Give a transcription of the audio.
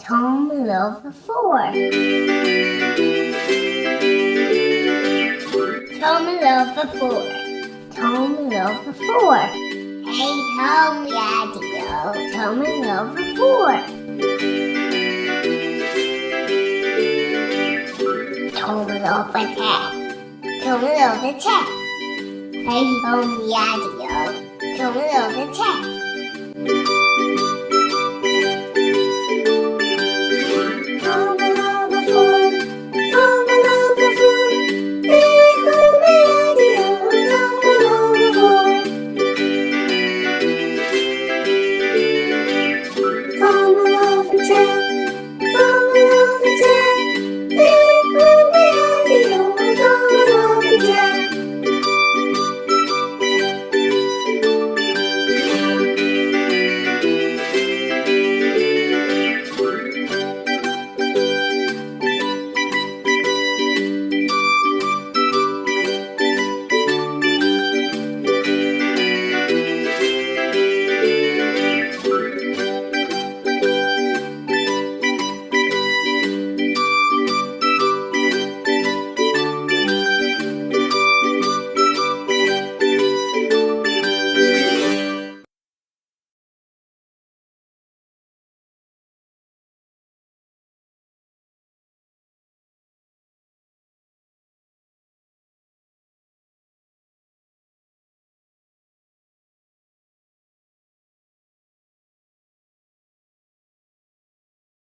Tom Lover four. Tom Lover four. Tom Lover four. Hey, Tom, yeah, Tom Lover four. Tom Lover ten. Tom Lover ten. Hey, Tom, yeah, Tom Lover ten.